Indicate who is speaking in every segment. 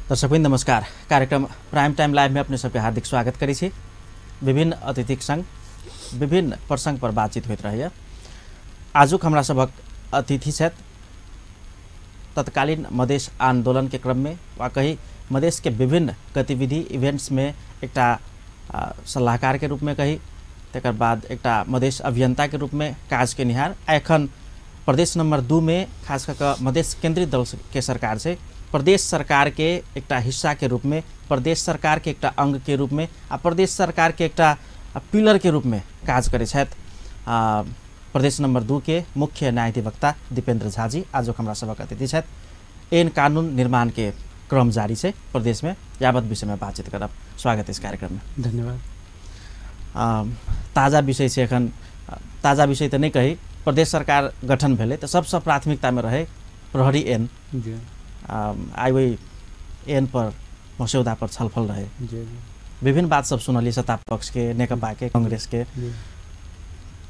Speaker 1: दर्शकवृन्द नमस्कार। कार्यक्रम prime time live में अपने सबके हार्दिक स्वागत करै छी। विभिन्न अतिथिक संग विभिन्न प्रसंग पर बातचीत होइत रहैए। आजुक हमरा सभक अतिथि छथि तत्कालीन मधेश आंदोलन के क्रम में वा कही मधेश के विभिन्न गतिविधि इवेंट्स में एकटा सलाहकार के रूप में कही, तकर बाद एकटा मधेश अभियंता के रूप में काज केनिहार, एखन प्रदेश नंबर 2 में खास कऽ कऽ मधेश केंद्रित दल के सरकार से प्रदेश सरकार के एकटा हिस्सा के रूप में, प्रदेश सरकार के एकटा अंग के रूप में आ प्रदेश सरकार के एकटा पिलर के रूप में काज करै छथि प्रदेश नंबर 2 के मुख्य न्यायाधिवक्ता दीपेंद्र झा जी आजुक हमरा सभक अतिथि छथि। एन कानून निर्माण के क्रम जारी छै प्रदेश में, यावत विषय में बातचीत करब। स्वागत इस कार्यक्रम में।
Speaker 2: धन्यवाद।
Speaker 1: ताज़ा विषय से एखन, ताज़ा विषय तो नहीं कही, प्रदेश सरकार गठन भेलै तो सबसे प्राथमिकता में रहे प्रहरी एन। आइ ओहि एन पर मस्यौदा पर छलफल रहे, विभिन्न बात सब सुनलियै सत्ता पक्ष के, नेकपा के, कांग्रेस के।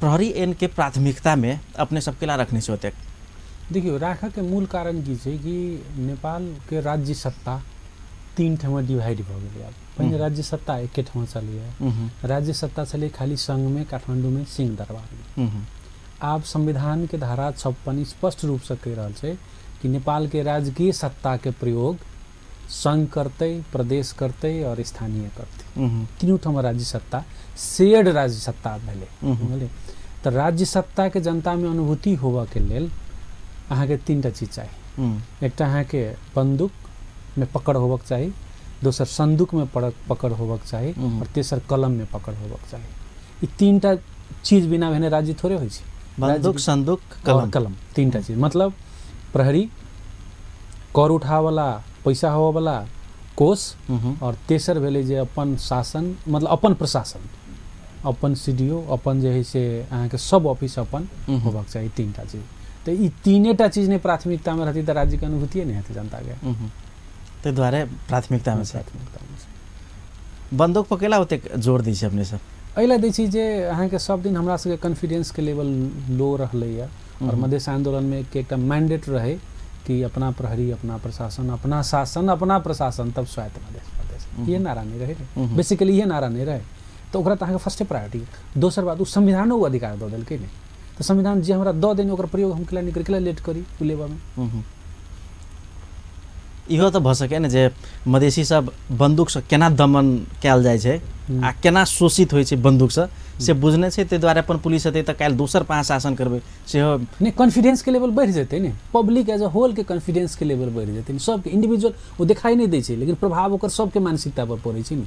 Speaker 1: प्रहरी एन के प्राथमिकता में अपने सबके ला रखने से होते।
Speaker 2: देखियो, राखऽ के मूल कारण की छै कि नेपाल के राज्य सत्ता 3 ठाम डिवाइड भऽ गेलै। आब पहिने राज्य सत्ता एके ठाम चलैए, राज्य सत्ता छलै खाली संघ में, काठमांडू में, सिंह दरबार में। आब संविधान के धारा 56 स्पष्ट रूप से कहि रहल छै कि नेपाल के राजकीय सत्ता के प्रयोग संघ करतै, प्रदेश करतै और स्थानीय करतै। तीनू ठाम राज्य सत्ता शेयर्ड राज्य सत्ता भेलै। बुझलियै? तऽ राज्य सत्ता के जनता में अनुभूति होबऽ के लेल अहाँके 3 टा चीज चाही। एकटा अहाँके बंदूक में पकड़ होबक चाही, दोसर संदूक में पकड़ होबक चाही और तेसर कलम में पकड़ होबक चाही। ई 3 टा चीज बिना भेने राज्य थोड़े होइ छै।
Speaker 1: बंदूक, संदूक, कलम,
Speaker 2: कलम 3 टा चीज। मतलब प्रहरी, कर उठावला, पैसा होवला कोष और तेसर भेलै जे अपन शासन, मतलब अपन प्रशासन, अपन सीडीओ, अपन जे है से अहाँके सब ऑफिस अपन होबक चाही। 3 टा चीज। तऽ ई 3 टा चीज नहि प्राथमिकता में रहतै तऽ राज्य के अनुभूतिए नहि हेतै जनता के।
Speaker 1: ताहि दुआरे प्राथमिकता में छै। बंदूक पकेला ओतेक जोर दै छै अपने सब?
Speaker 2: एहि लए दै छी जे अहाँके सब दिन हमरा सबके कॉन्फिडेंस के लेवल लो रहलैए और मधेश आंदोलन में एकटा मैंडेट रहे कि अपना प्रहरी, अपना प्रशासन, अपना शासन, अपना प्रशासन, तब स्वायत्त मधेश प्रदेश। ये नारा नहीं रहे, बेसिकली ये नारा नहीं रहे, तो ओकरा तऽ अहाँके फर्स्टे प्रायोरिटी। दोसर बात, ओ संविधानो ओ अधिकार दऽ देलकै नहि, तऽ संविधान जे हमरा दऽ देने ओकर प्रयोग हम केला नहि करी, केला लेट करी ओ लेबऽमे।
Speaker 1: इहो तऽ भऽ सकै ने जे मधेसी सब बंदूकसँ केना दमन कयल जाइ छै आ केना शोषित होइ छै बंदूकसँ से बुझने छै, ताहि दुआरे अपन पुलिस हेतै तऽ काल्हि दोसर पाँच शासन करबै सेहो
Speaker 2: नहि। कॉन्फिडेंस के लेवल बढ़ि जेतै ने, पब्लिक एज अ होल के कॉन्फिडेंस के लेवल बढ़ि जेतै ने। सबके इंडिविजुअल ओ देखाइ नहि दै छै लेकिन प्रभाव ओकर सबके मानसिकता पर पड़ै छै ने।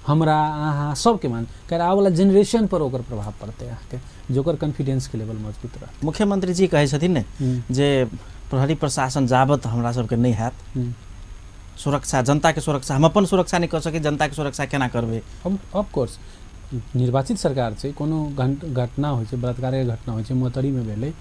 Speaker 2: हमरा, अहाँ सबके मान काल्हि आबऽवला जेनरेशन पर ओकर प्रभाव पड़तै अहाँके, जे ओकर कॉन्फिडेंस के लेवल मजबूत रहतै।
Speaker 1: मुख्यमंत्री जी कहै छथिन ने जे प्रहरी प्रशासन जाबत हमरा सबके नहि हैत सुरक्षा, जनता के सुरक्षा, हम अपन सुरक्षा नहि कऽ सकी, जनता के सुरक्षा केना करबै?
Speaker 2: ऑफ कोर्स निर्वाचित सरकार छै, कोनो घटना होइ छै, बलात्कारके घटना होइ छै, मोतरीमे भेलै,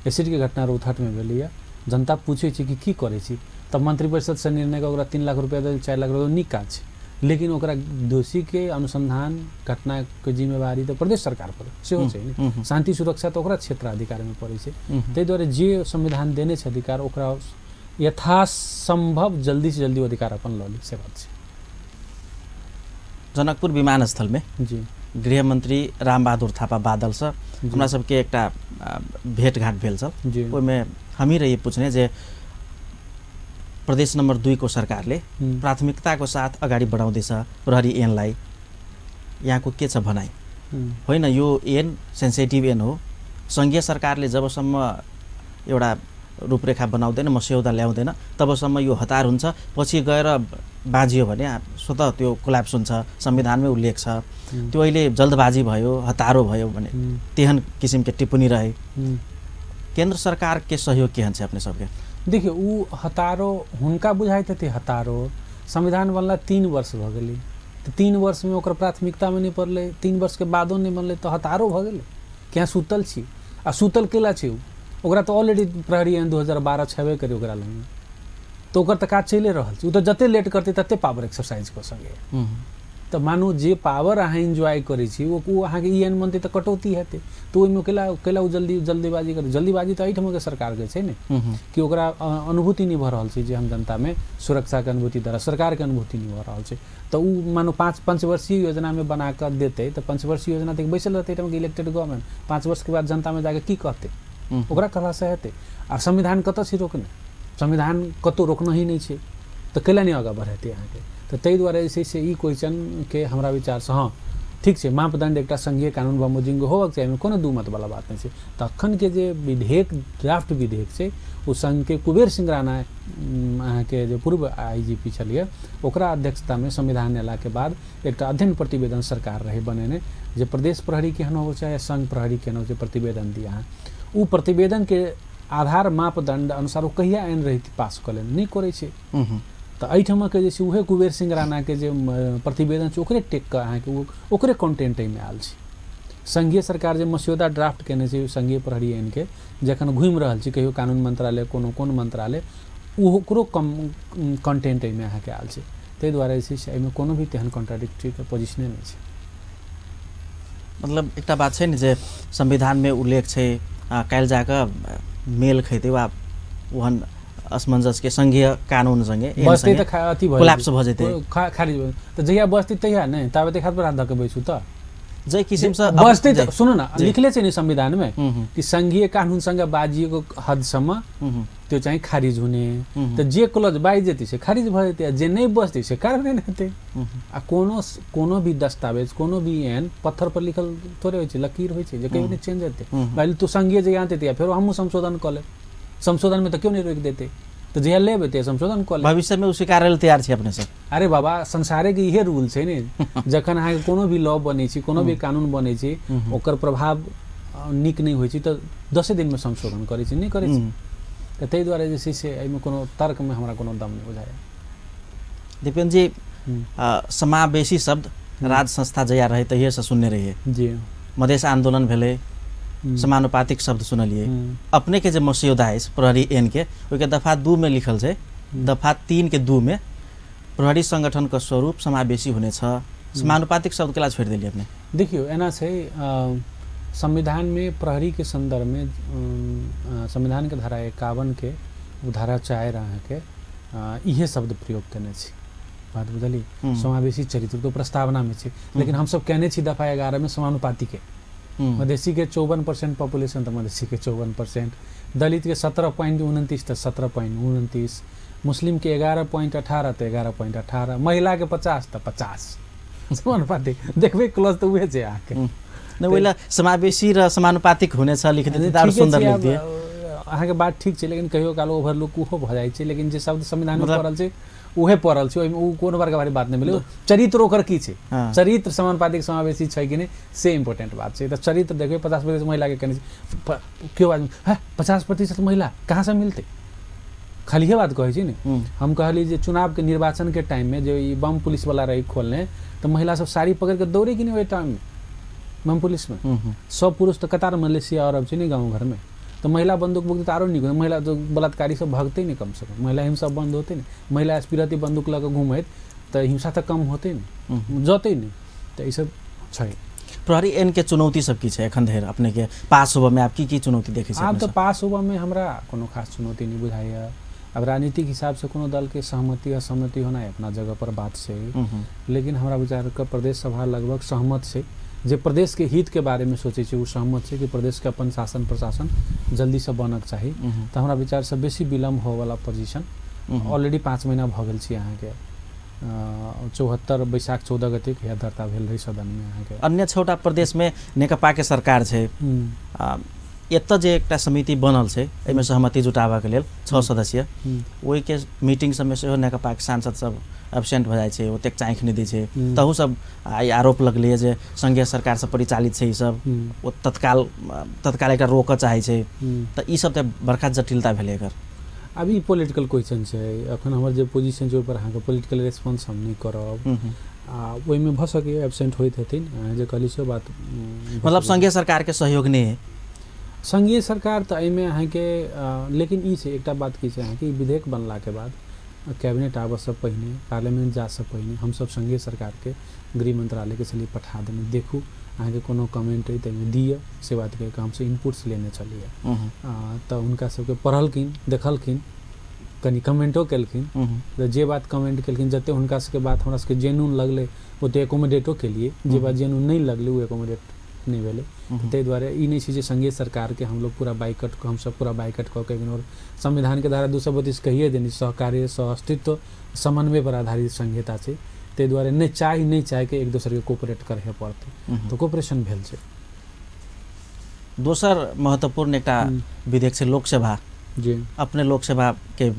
Speaker 2: एसिडके घटना रौतहटमे भेलैए, जनता पूछै छै कि की करै छी, तब मंत्रिपरिषदसँ निर्णय कऽ ओकरा 3 लाख रुपया देल, 4 लाख रुपया, नीक काज छै। लेकिन ओकरा दोषीके अनुसंधान, घटनाके जिम्मेवारी तऽ प्रदेश सरकार पर सेहो छै ने। शांति सुरक्षा तऽ ओकरा क्षेत्राधिकारमे पड़ै छै। ताहि दुआरे जे संविधान देने छै अधिकार, ओकरा यथासंभव जल्दीसँ जल्दी अधिकार अपन लऽ ली, से बात छै।
Speaker 1: जनकपुर विमानस्थलमे
Speaker 2: जी
Speaker 1: गृहमंत्री रामबहादुर थापा बादलसँ हमरा सबके एकटा भेटघाट भेल छल। ओहिमे हमही रहियै पूछने जे प्रदेश नंबर 2 को सरकारले प्राथमिकताको साथ अगाडि बढाउँदैछ प्रहरी एनलाई, यहाँको के छ भनाइ? होइन, यो एन सेन्सिटिभ एन हो, सङ्घीय सरकारले जबसम्म एउटा रूपरेखा बनाउँदैन, मस्यौदा ल्याउँदैन, तबसम्म यो हतार हुन्छ, पछि गएर बाझियो भने स्वतः त्यो कोल्याप्स हुन्छ, संविधानमै उल्लेख छ। त्यो अहिले जल्दबाजी भयो, हतारो भयो भने तेहन किसिमके टिप्पणी रहे। केन्द्र सरकारके सहयोग केहन छ अपने सबके?
Speaker 2: देखियौ, ओ हतारो हुनका बुझाइत हेतै हतारो। संविधान बनला 3 वर्ष भऽ गेलै, तऽ 3 वर्षमे ओकर प्राथमिकतामे नहि पड़लै, 3 वर्षके बादो नहि बनलै, तऽ हतारो भऽ गेलै। किया सुतल छी? आ सुतल केला छै ओ? ओकरा तऽ ऑलरेडी प्रहरी ऐन 2012 छेबे करै ओकरा लग, तऽ ओकर तऽ काज चलिए रहल छै। ओ तऽ जते लेट करतै तते पावर एक्सरसाइज कऽ सकैए। तऽ मानू जे पावर अहाँ एन्जॉय करै छी ओ अहाँके ई एन बनतै तऽ कटौती हेतै, तऽ ओहिमे कैला कैला ओ जल्दी जल्दीबाजी करै। जल्दीबाजी तऽ एहिठामके सरकारके छै ने कि ओकरा अनुभूति नहि भऽ रहल छै जे हम जनतामे सुरक्षाके अनुभूति दऽ, सरकारके अनुभूति नहि भऽ रहल छै। तऽ ओ मानू 5 पंचवर्षीय योजनामे बना कऽ देतै तऽ पंचवर्षीय योजना तक बैसल रहतै एहिठामके इलेक्टेड गवर्नमेंट। 5 वर्षके बाद जनतामे जाके की कहतै, ओकरा कहलासँ हेतै? आ संविधान कतऽ छै रोकने? संविधान कतहु रोकना ही नहि छै, तऽ कैला नहि आगाँ बढ़ेतै अहाँके? तऽ ताहि दुआरे जे छै से ई क्वेश्चनके हमरा विचारसँ हँ ठीक छै, मापदण्ड एकटा संघीय कानून बमोजिम होबक चाही, एहिमे कोनो दू मत वाला बात नहि छै। तखनके जे विधेयक, ड्राफ्ट विधेयक छै, ओ संघके कुबेर सिंह राणा अहाँके जे पूर्व IGP छलियै, ओकरा अध्यक्षतामे संविधान अयलाके बाद एकटा अध्ययन प्रतिवेदन सरकार रहै बनेने जे प्रदेश प्रहरी केहन होबक चाही, संघ प्रहरी केहन होबक चाही, प्रतिवेदन दिअ अहाँ। ओ प्रतिवेदनके आधार मापदण्ड अनुसार ओ कहिया आनि रही पास कऽ लेने नहि करै छै। तऽ एहिठामके जे छै उहे कुबेर सिंह राणाके जे प्रतिवेदन छै ओकरे टेक कऽ अहाँके ओ ओकरे कंटेंट एहिमे आयल छै। संघीय सरकार जे मस्यौदा ड्राफ्ट केने छै संघीय प्रहरी आनिके, जखन घुमि रहल छै कहियो कानून मंत्रालय, कोनो कोन मंत्रालय, ओकरो कम कंटेंट एहिमे अहाँके आयल छै। ताहि दुआरे जे छै से एहिमे कोनो भी तेहन कॉन्ट्राडिक्टरी पोजिशने नहि छै।
Speaker 1: मतलब एकटा बात छै ने जे संविधानमे उल्लेख छै, काल्हि जाकऽ मेल खैतै वा ओहन असमंजसके संघीय कानून संगे
Speaker 2: बसतै तऽ अथी भऽ
Speaker 1: कोलैप्स भऽ जेतै,
Speaker 2: खारिज भऽ तऽ जहिया बसतै तहिया नहि, ताबे हाथ पर हाथ धऽ कऽ बैसू। तऽ
Speaker 1: जाहि किसिमसँ
Speaker 2: बसतै तऽ सुनू न, लिखले छै नि संविधानमे कि संघीय कानुनसँग बाजिएको हदसम्म त्यो चाहिँ खारिज हुने, तऽ जे क्लॉज बाजि जेतै से खारिज भऽ जेतै, आ जे नहि बजतै से कार्य नहि हेतै। आ कोनो कोनो भी दस्तावेज, कोनो भी एहन पत्थर पर लिखल थोड़े होइ छै, लकीर होइ छै जे कहियो नहि चेंज हेतै। मानि तू संघीय जहिया आनतै तहिया फेरो हमहूँ संशोधन कऽ लेब, संशोधनमे तऽ केओ नहि रोकि देतै, तऽ जहिया लेबै तहिया संशोधन कऽ लेब।
Speaker 1: भविष्यमे ओ स्वीकारय लेल तैयार छी अपने सब?
Speaker 2: अरे बाबा, संसारेके इहे रूल छै ने, जखन अहाँके कोनो भी लॉ बनै छै, कोनो भी कानून बनै छै, ओकर प्रभाव नीक नहि होइ छै तऽ 10 दिनमे संशोधन करै छै, नहि करै छै? तऽ ताहि दुआरे जे छै से एहिमे कोनो तर्कमे हमरा कोनो दम नहि बुझाइए।
Speaker 1: दीपेन जी, समावेशी शब्द राज संस्था जहिया रहै तहिएसँ सुनने रहियै।
Speaker 2: जी।
Speaker 1: मधेश आन्दोलन भेलै, समानुपातिक शब्द सुनलियै। अपने के जे मस्यौदा अछि प्रहरी एन के, ओहिके दफा 2 में लिखल छै, दफा 3 के 2 में प्रहरी संगठनके स्वरूप समावेशी हुनेछ। समानुपातिक शब्द केला छोड़ि देलियै अपने?
Speaker 2: देखियौ, एना छै, संविधानमे प्रहरीके सन्दर्भमे संविधानके धारा 51 के धारा 4 अहाँके इहे शब्द प्रयोग केने छै। बात बुझलियै? समावेशी चरित्र तो प्रस्तावनामे छै, लेकिन हमसब केने छी दफा 11 मे समानुपातिके। मधेसीके 54% पॉपुलेशन तऽ मधेसीके 54%, दलितके 17.29 तऽ 17.29, मुस्लिमके 11.18 तऽ 11.18, महिलाके 50 तऽ 50। समानुपातिक देखबै क्लॉज तऽ उहे छै अहाँके।
Speaker 1: नहि, ओहि लए समावेशी र समानुपातिक हुनेछ लिख देतै तऽ आर
Speaker 2: ठीके
Speaker 1: सुन्दर
Speaker 2: छै,
Speaker 1: लिख
Speaker 2: आब,
Speaker 1: दिए।
Speaker 2: अहाँके बात ठीक छै, लेकिन कहियो काल ओवरलुक ओहो भऽ जाइ छै, लेकिन जे शब्द संविधानमे पड़ल छै उहे पड़ल छै, ओहिमे ओ कोनो बड़का भारी बात नहि भेलै। चरित्र ओकर की छै, चरित्र समानुपातिक समावेशी छै कि नहि, से इम्पोर्टेंट बात छै। तऽ चरित्र देखबै, 50% महिलाके केने छै। केओ आदमी है 50% महिला कहाँसँ मिलतै, खालिए बात कहै छी ने। हम कहली जे चुनावके निर्वाचनके टाइममे जे ई बम पुलिसवला रहै खोलने, तऽ महिला सब साड़ी पकड़ि कऽ दौड़े कि नहि ओहि टाइममे बम पुलिसमे? सब पुरुष तऽ कतार मलेशिया अरब छै ने गाँव घरमे, तऽ महिला बंदूक बुकतै तऽ आरो नीक। महिला तऽ बलात्कारी सब भगतै ने, कमसँ कम महिला हिंसा बन्द होतै ने। महिला एसपी रहतै बंदूक लऽ कऽ घुमैत तऽ हिंसा तऽ कम होतै ने, जतै ने। तऽ ई सब छै।
Speaker 1: प्रहरी एन के चुनौती सब की छै एखन धरि अपने के पास होबऽ में? आब की की चुनौती देखै छी
Speaker 2: आब
Speaker 1: अपने
Speaker 2: तऽ
Speaker 1: सब?
Speaker 2: पास होबऽमे हमरा कोनो खास चुनौती नहि बुझाइए। आब राजनीतिक हिसाबसँ कोनो दलके सहमति असहमति होनाइ अपना जगह पर बात छै, लेकिन हमरा विचारके प्रदेश सभा लगभग सहमत छै। जे प्रदेशके हितके बारेमे सोचै छै ओ सहमत छै कि प्रदेशके अपन शासन प्रशासन जल्दीसँ बनक चाही। तऽ हमरा विचारसँ बेसी विलम्ब होवला पोजिशन ऑलरेडी 5 महीना भऽ गेल छै अहाँके। 74 वैशाख 14 गते या दर्ता भेल रहै सदनमे अहाँके।
Speaker 1: अन्य छओटा प्रदेशमे नेकपाके सरकार छै। एतऽ जे एकटा समिति बनल छै एहिमे सहमति जुटाबऽके लेल, 6 सदस्यीय, ओहिके मीटिंग सबमे सेहो नेकपाके सांसद सब एबसेंट भऽ जाइ छै, ओतेक चाँखि नहि दै छै। तहू सब आइ आरोप लगलैए जे संघीय सरकारसँ परिचालित छै ई सब, ओ तत्काल तत्काल एकरा रोकऽ चाहै छै। तऽ ई सब तऽ बड़का जटिलता भेलै एकर।
Speaker 2: आब ई पॉलिटिकल क्वेश्चन छै। अखन हमर जे पोजिशन छै ओहिपर अहाँके पॉलिटिकल रेस्पॉन्स हम नहि करब। आ ओहिमे भऽ सकैए एबसेंट होइत हेथिन, अहाँ जे कहली से बात भऽ
Speaker 1: मतलब
Speaker 2: सकैए।
Speaker 1: संघीय सरकारके सहयोग नहि है?
Speaker 2: संघीय सरकार तऽ एहिमे अहाँके लेकिन ई छै, एकटा बात की छै अहाँके, ई विधेयक बनलाके बाद कैबिनेट आबऽसँ पहिने, पार्लियामेंट जासँ पहिने हमसब संघीय सरकारके गृह मंत्रालयके छलियै पठा देने, देखू अहाँके कोनो कमेंट अइ ताहिमे दिअ, से बात कहिके हमसब इनपुट्स लेने छलियै। तऽ हुनका सबके पढ़लखिन, देखलखिन, कनि कमेंटो केलखिन। तऽ जे बात कमेंट केलखिन, जते हुनका सबके बात हमरा सबके जेन्यून लगलै ओते एकोमोडेटो केलियै, जे बात जेन्यून नहि लगलै ओ एकोमोडेट नहि भेलै। ताहि दुआरे ई नहि छै जे संघीय सरकारके हमलोग पूरा बाइकट, हमसब पूरा बाइकट कऽ के इग्नोर, संविधानके धारा 232 कहिए देने, सहकार्य सहअस्तित्व समन्वय पर आधारित संहिता छै, ताहि दुआरे नहि चाही नहि चाहिके एक दोसरके कोऑपरेट करहे पड़तै, तऽ कोऑपरेशन भेल छै।
Speaker 1: दोसर महत्वपूर्ण एकटा विधेयक छै लोकसभा।
Speaker 2: जी,
Speaker 1: अपने लोकसभाके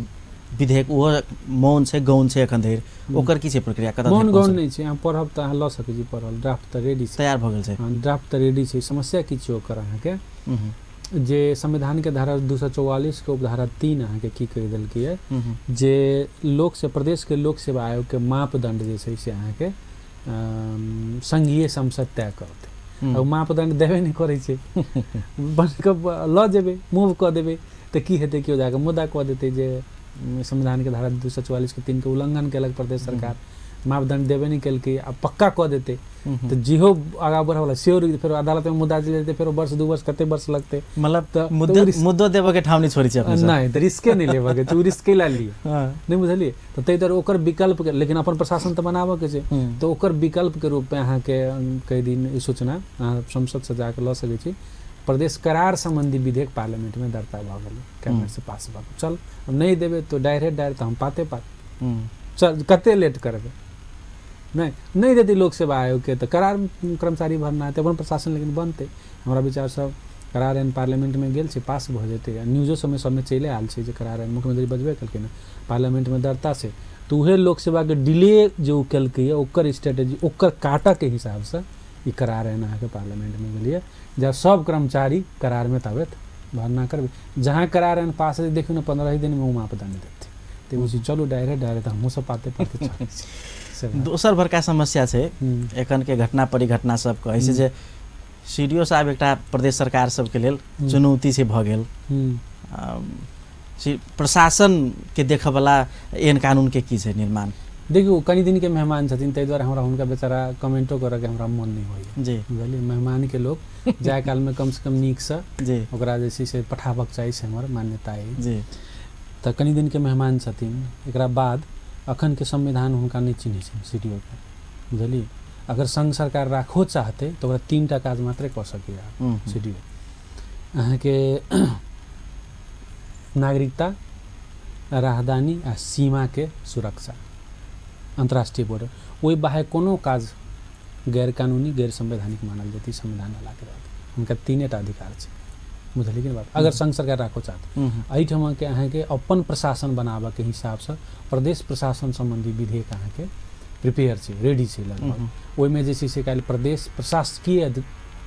Speaker 1: विधेयक ओहो मौन छै, गौन छै एखन धरि, ओकर की छै प्रक्रिया? कतऽ
Speaker 2: मौन गौन नहि छै, अहाँ पढ़ब तऽ अहाँ लऽ सकै छी, पढ़ल ड्राफ्ट तऽ रेडी छै,
Speaker 1: तैयार भऽ गेल छै।
Speaker 2: हँ, ड्राफ्ट तऽ रेडी छै। समस्या की छै ओकर अहाँके जे संविधानके धारा 244 के उपधारा 3 अहाँके की कहि देलकै जे लोक से प्रदेशके लोक सेवा आयोगके मापदंड जे छै से अहाँके संघीय संसद तय करतै। आ ओ मापदंड देबे नहि करै छै, बन कऽ लऽ जेबै, मूव कऽ देबै तऽ की हेतै, केओ जाकऽ मुद्दा कऽ देतै जे संविधानके धारा 244 के 3 के उल्लंघन केलक प्रदेश सरकार, मापदंड देबे नहि केलकै, आ पक्का कऽ देतै तऽ जेहो आगाँ बढ़यवला सेहो रुकि, फेर अदालतमे मुद्दा चलि जेतै, फेर वर्ष 2 वर्ष कते वर्ष लगतै,
Speaker 1: मतलब तऽ मुद्दो देबऽके ठाम नहि छोड़ै छै।
Speaker 2: नहि तऽ रिस्के नहि लेबऽके छै, ओ रिस्क लै लिअ, नहि बुझलियै? तऽ ताहि दुआरे ओकर विकल्पके, लेकिन अपन प्रशासन तऽ बनाबऽके छै, तऽ ओकर विकल्पके रूपमे अहाँके कई दिन ई सूचना अहाँ संसदसँ जाकऽ लऽ सकै छी। प्रदेश करार संबंधी विधेयक पार्लियामेंट में दर्ता भऽ गेलै, कैबिनेट से पास भऽ गेल। चल अब नहीं देबै तो डायरेक्ट डायरेक्ट हम पाते पात, चल कते लेट करबै, नहि नहि देतै लोक सेवा आयोगके तऽ करार कर्मचारी भरना हेतै, अपन प्रशासन लेकिन बनतै। हमरा विचारसँ करार एन पार्लियामेंटमे गेल छै, पास भऽ जेतै। आ न्यूजो सबमे सबमे चलि आयल छै जे करार एन मुख्यमंत्री बजबे केलखिन हँ, पार्लियामेंटमे दर्ता छै। तऽ उहे लोक सेवाके डिले जे ओ केलकै ओकर स्ट्रेटेजी, ओकर काटऽके हिसाबसँ ई करार एन अहाँके पार्लियामेंटमे गेलियै, जब सब कर्मचारी करारमे ताबत भरना करबै। जहाँ करार एन पास हेतै देखियौ ने 15 ही दिनमे ओ मापदंड देतै। तऽ ओ चलू डायरेक्ट डायरेक्ट हमहूँ सब पाते पाते चलै छी।
Speaker 1: दोसर बड़का समस्या छै एखनके घटना परिघटना सब कहै छै जे सीडीओ साहब एकटा प्रदेश सरकार सबके लेल चुनौती छै भऽ गेल। प्रशासनके देखऽवला एहन कानूनके की छै निर्माण?
Speaker 2: देखियौ कनि दिनके मेहमान छथिन, ताहि दुआरे हमरा हुनका बेचारा कमेंटो करऽके हमरा मन नहि होइए।
Speaker 1: जी,
Speaker 2: बुझलियै? मेहमानके लोक जाय कालमे कमसँ कम नीकसँ
Speaker 1: जी
Speaker 2: ओकरा जे छै से पठाबक चाही, से हमर मान्यता अइ।
Speaker 1: जी,
Speaker 2: तऽ कनि दिनके मेहमान छथिन, एकरा बाद अखनके संविधान हुनका नहि चिन्है छनि सीडीओके, बुझलियै? अगर संघ सरकार राखो चाहतै तऽ ओकरा 3 टा काज मात्रे कऽ सकैए सीडीओ। अहाँके नागरिकता, राहदानी आ सीमाके सुरक्षा, अंतर्राष्ट्रीय बॉर्डर, ओहि बाहेक कोनो काज गैर कानूनी गैर संवैधानिक मानल जेतै संविधान अलाके बाद। हुनका 3 टा अधिकार छै, बुझलियै कि बात? अगर संघ सरकार राखो चाहतै। एहिठामके अहाँके अपन प्रशासन बनाबऽके हिसाबसँ प्रदेश प्रशासन सम्बन्धी विधेयक अहाँके प्रिपेयर छै, रेडी छै लगभग। ओहिमे जे छै से काल्हि प्रदेश प्रशासकीय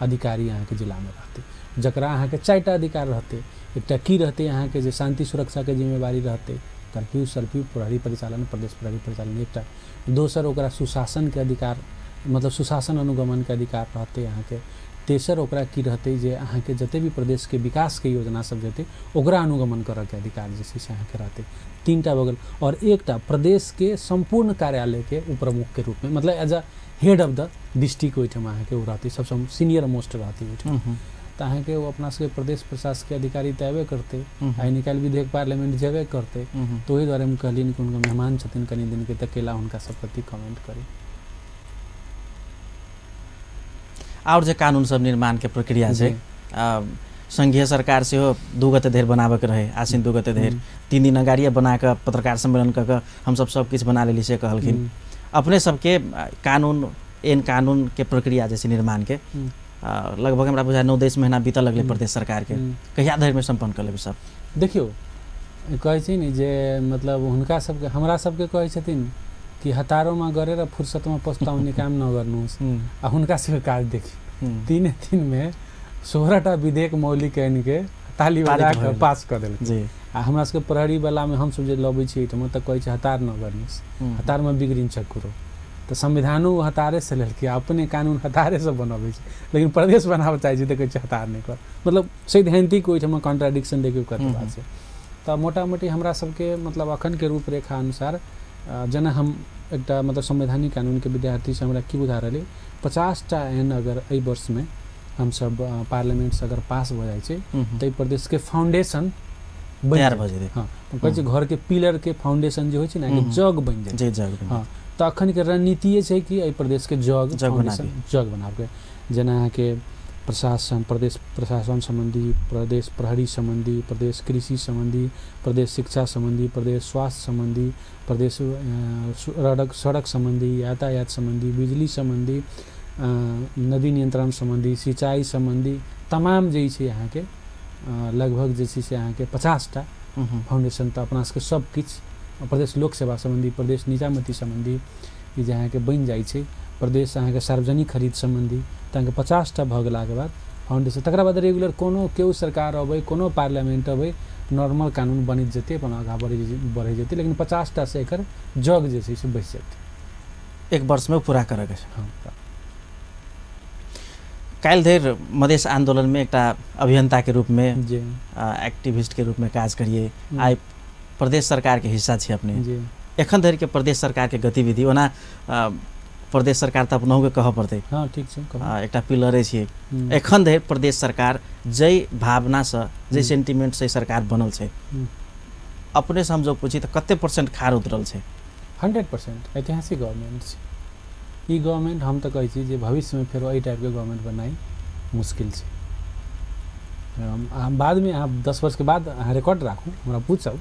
Speaker 2: अधिकारी अहाँके जिलामे रहतै, जकरा अहाँके 4 टा अधिकार रहतै। एकटा की रहतै अहाँके जे शान्ति सुरक्षाके जिम्मेवारी रहतै, कर्फ्यू सर्फ्यू प्रहरी परिचालन, प्रदेश प्रहरी परिचालन एकटा। दोसर ओकरा सुशासनके अधिकार, मतलब सुशासन अनुगमनके अधिकार रहतै अहाँके। तेसर ओकरा की रहतै जे अहाँके जते भी प्रदेशके विकासके योजना सब जेतै ओकरा अनुगमन करऽके अधिकार जे छै से अहाँके रहतै। 3 टा भऽ गेल। और एकटा प्रदेशके सम्पूर्ण कार्यालयके उपप्रमुखके रूपमे, मतलब as a head of the district ओहिठाम अहाँके ओ रहतै, सबसँ सीनियर मोस्ट रहतै ओहिठाम। तऽ अहाँके ओ अपना सबके प्रदेश प्रशासकीय अधिकारी तऽ अयबे करतै, आइ निकालि विधेयक पार्लियामेंट जेबे करतै। तऽ ओहि दुआरे हम कहलियनि कि हुनका मेहमान छथिन कनि दिनके, तऽ केला हुनका सब प्रति कमेंट करी।
Speaker 1: और जे कानून सब निर्माणके प्रक्रिया छै, संघीय सरकार सेहो 2 गते धरि बनाबऽके रहै, आसिन 2 गते धरि, 3 दिन अगाड़िए बनाकऽ पत्रकार सम्मेलन कऽ कऽ हमसब सब किछु बना लेली से कहलखिन। अपने सबके कानून एहन कानूनके प्रक्रिया जे छै निर्माणके लगभग हमरा बुझाय 9-10 महीना बीतऽ लगलै प्रदेश सरकारके, कहिया धरिमे सम्पन्न कऽ लेबै सब?
Speaker 2: देखियौ कहै छै ने जे मतलब हुनका सबके हमरा सबके कहै छथिन कि हतारोमा गरेर फुर्सतमा पस्ताउने काम नगर्नुहोस्, आ हुनका सबके काज देखी 3 दिनमे 16 टा विधेयक मौलिक आनिके ताली बजा कऽ पास कऽ देलकै। आ हमरा सबके प्रहरी वलामे हमसब जे लबै छी एहिठाम तऽ कहै छै हतार नगर्नुहोस्, हतारमा बिग्रिन्छ कुरो। तऽ संविधानो हतारेसँ लेलकै, अपने कानून हतारेसँ बनबै छै, लेकिन प्रदेश बनाबऽ चाहै छै तऽ कहै छै हतार नहि कर। मतलब सैद्धान्तिक ओहिठाम कॉन्ट्राडिक्शन देखियौ कते बात छै। तऽ मोटामोटी हमरा सबके मतलब अखनके रूपरेखा अनुसार जेना हम एकटा मतलब संवैधानिक कानूनके विद्यार्थी से हमरा की बुझा रहलै 50टा एहन अगर एहि वर्षमे हमसब पार्लियामेंटसँ अगर पास भऽ जाइ छै तऽ एहि प्रदेशके फाउंडेशन
Speaker 1: तैयार भऽ जेतै।
Speaker 2: हँ, कहै छै घरके पिलरके फाउंडेशन जे होइ छै ने, जग बनि जाइ छै। हँ, तऽ अखनके रणनीतिए छै कि एहि प्रदेशके जग जग बनाबके, जेना अहाँके प्रशासन, प्रदेश प्रशासन सम्बन्धी, प्रदेश प्रहरी सम्बन्धी, प्रदेश कृषि सम्बन्धी, प्रदेश शिक्षा सम्बन्धी, प्रदेश स्वास्थ्य सम्बन्धी, प्रदेश सड़क सम्बन्धी, यातायात सम्बन्धी, बिजली सम्बन्धी, नदी नियंत्रण सम्बन्धी, सिंचाई सम्बन्धी, तमाम जे छै अहाँके लगभग जे छै से अहाँके 50टा फाउंडेशन तऽ अपना सबके सब किछु प्रदेश लोक सेवा सम्बन्धी, प्रदेश निजामती सम्बन्धी ई जे अहाँके बनि जाइ छै, प्रदेश अहाँके सार्वजनिक खरीद सम्बन्धी, तऽ अहाँके 50टा भऽ गेलाके बाद फाउंडेशन। तकरा बाद रेगुलर कोनो केओ सरकार अबै, कोनो पार्लियामेंट अबै, नॉर्मल कानून बनि जेतै, अपन आगाँ बढ़ि जेतै, लेकिन 50टा से एकर जग जे छै से बचि जेतै।
Speaker 1: एक वर्षमे पूरा करऽके छै।
Speaker 2: हँ,
Speaker 1: काल्हि धरि मधेश आन्दोलनमे एकटा अभियन्ताके रूपमे, एक्टिभिस्टके रूपमे काज करिए, आइ प्रदेश सरकारके हिस्सा छी अपने। एखन धरिके प्रदेश सरकारके गतिविधि, ओना प्रदेश सरकार तऽ अपनहुके कहऽ पड़तै,
Speaker 2: हँ ठीक छै,
Speaker 1: एकटा पिलरे छियै, एखन धरि प्रदेश सरकार जाहि भावनासँ, जाहि सेन्टिमेन्टसँ सरकार बनल छै, अपनेसँ हम जँ पूछी तऽ कते % खार उतरल छै?
Speaker 2: 100% ऐतिहासिक गवर्नमेंट छै ई गवर्नमेंट। हम तऽ कहै छी जे भविष्यमे फेरो एहि टाइपके गवर्नमेंट बनाइ मुश्किल छै। बादमे अहाँ 10 वर्षके बाद अहाँ रिकॉर्ड राखू, हमरा पूछब,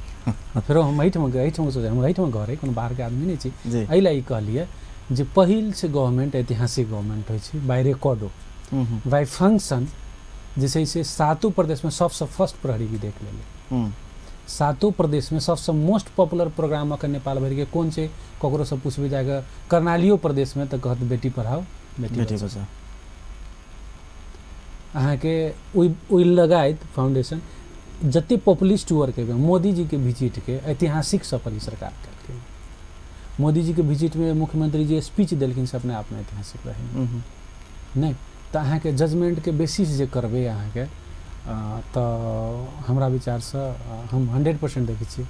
Speaker 2: फेरो हम एहिठाम सोचब, हमरा एहिठाम घर है, कोनो बाहरके आदमी नहि छी, एहि लए ई कहलियै जे पहिल से गवर्नमेंट ऐतिहासिक गवर्नमेंट होइ छै बाय रिकॉर्डो, बाय फंक्शन जे छै से 7 प्रदेशमे सबसँ फर्स्ट प्रहरी विधेयक लेलै, 7 प्रदेशमे सबसँ मोस्ट पॉपुलर प्रोग्राम अखन नेपाल भरिके कोन छै ककरोसँ पूछबै जाकऽ कर्णालियो प्रदेशमे तऽ कहत बेटी पढ़ाओ बेटी बचाओ। अहाँके ओहि लगायत फाउंडेशन जते पॉपुलिस्ट वर्क मोदीजीके विजिटके ऐतिहासिक सफल सरकार केलकै। मोदीजीके विजिटमे मुख्यमंत्री जे स्पीच देलखिन से अपने आपमे ऐतिहासिक रहै नहि तऽ अहाँके जजमेंटके बेसिस जे करबै अहाँके तऽ हमरा विचारसँ हम 100% देखै छियै।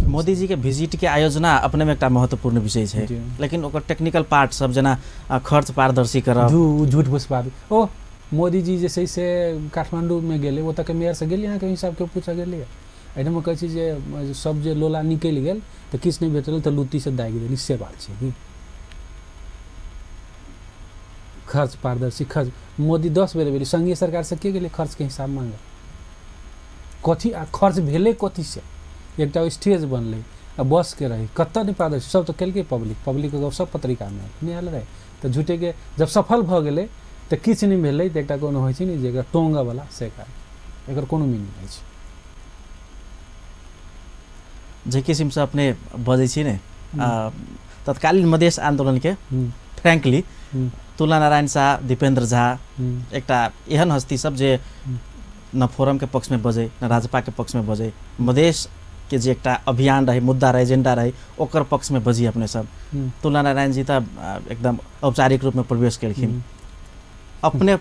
Speaker 1: मोदीजीके विजिटके आयोजना अपनेमे एकटा महत्वपूर्ण विषय छै, लेकिन ओकर टेक्निकल पार्ट सब जेना खर्च पारदर्शी करब,
Speaker 2: झूठ भुसबाबी। ओ मोदीजी जे छै से काठमाण्डूमे गेलै, ओतऽके मेयरसँ गेलियै अहाँके हिसाबके पूछऽ गेलियै, एहिठाम कहै छी जे सब जे लोला निकलि गेल तऽ किछु नहि भेटल तऽ लुत्तीसँ दागि देली, से बात छै कि खर्च पारदर्शी खर्च। मोदी 10 बेर भेलै, संघीय सरकारसँ के गेलै खर्चके हिसाब मांगऽ, कथी आ खर्च भेलै कथी से, एकटा स्टेज बनलै आ बसके रहै, कतऽ नहि पारदर्शी, सब तऽ केलकै पब्लिक, पब्लिकके गप सब पत्रिकामे आयल नहि आयल रहै तऽ झूठेके जब सफल भऽ गेलै तऽ किछु नहि भेलै तऽ एकटा कोनो होइ छै ने जे एकटा टोंगऽवला से काज, एकर कोनो मीनिंग नहि छै।
Speaker 1: जे किसिमसँ अपने बजै छी ने, तत्कालीन मधेश आन्दोलनके फ्रेंकली तुला नारायण शाह, दीपेंद्र झा एकटा एहन हस्ती सब जे न फोरमके पक्षमे बजै न राजपाके पक्षमे बजै, मधेशके जे एकटा अभियान रहै, मुद्दा रहै, एजेंडा रहै, ओकर पक्षमे बजी अपने सब। तुला नारायण जी तऽ एकदम औपचारिक रूपमे प्रवेश केलखिन, अपने